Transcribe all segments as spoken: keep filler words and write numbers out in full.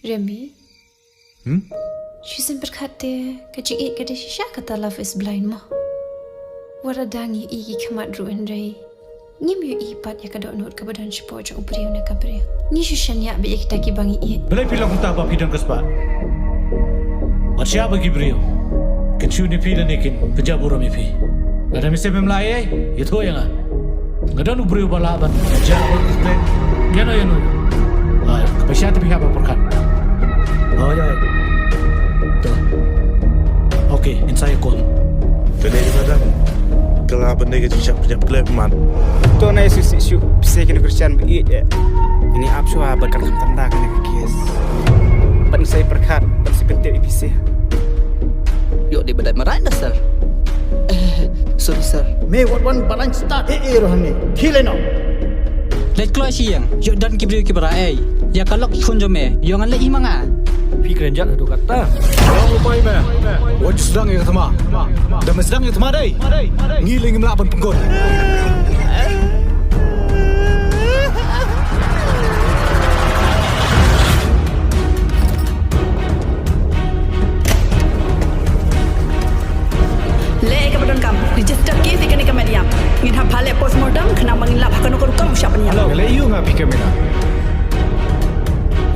Remi. Hmm? Shisien pyrkhat te ka jingïeit ka dei shisha kata love is blind mo. Wat la dang ïohi ki khmat ruh hynrei ngim ïohi pat ïa ka dohnud kaba don shapoh jong u briew ne ka briew. Ngi shu shaniah beit ïa kita kiba ngi ïeit. Balei phi long kumta ba phi don ka spah? Wat shah ba ki briew kin shu ïa phi lane kin pynjah burom ïa phi. Lada mynsiem mem lah ei ei, ïathuh ïa nga. Nga don u briew ba lah ban jah burom ïa nga? Ïano ïano? Ai, ka pisa te phi hap ban pyrkhat. Ai ai. To. Okay, in sa ïa call. Ka dei ka dang ka lah ban dei ka jingshah pynïap khlem man. To na ïa shu shu shu pisa kine Christian ba ïeit eh. Ini ap shuwa bad kan kham tanda kane ka case. Ban sa ïa pyrkhat, ban sa ïa pyntip ïa pisa. Ïoh dei ba dei marai da sir. Eh, sorry sir. Me wat wan balang start eh eh roh hangne. Khie lei noh. Leit kloi sha ïing, ïoh don ki briew kiba rah ei. Ïa ka lok khun jong me, ïoh ngan leit hi ma nga. Phi kren jat haduh katta. Long u pai me. Wat ju sdang ïa ka thma. Da me sdang ïa ka thma dei, ngi lei ngim lah ban pynkut. Leh kaba donkam, register case ïa kane ka met ïap. Ngin hap ban leh postmortem khnang ba ngin lap ha kano ka rukom u shah pynïap. Nga leh ïa u nga phi ka mena.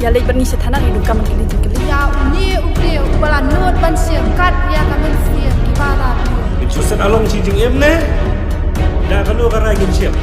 Ïa leit bad ngi sha thana, ngi donkam ban kylli jingkylli. Ïa une u briew uba la nud ban shim kat ïa ka mynsiem kiba la biang. Ngin shu set along shi jingim ne da kano ka rai ngin shim.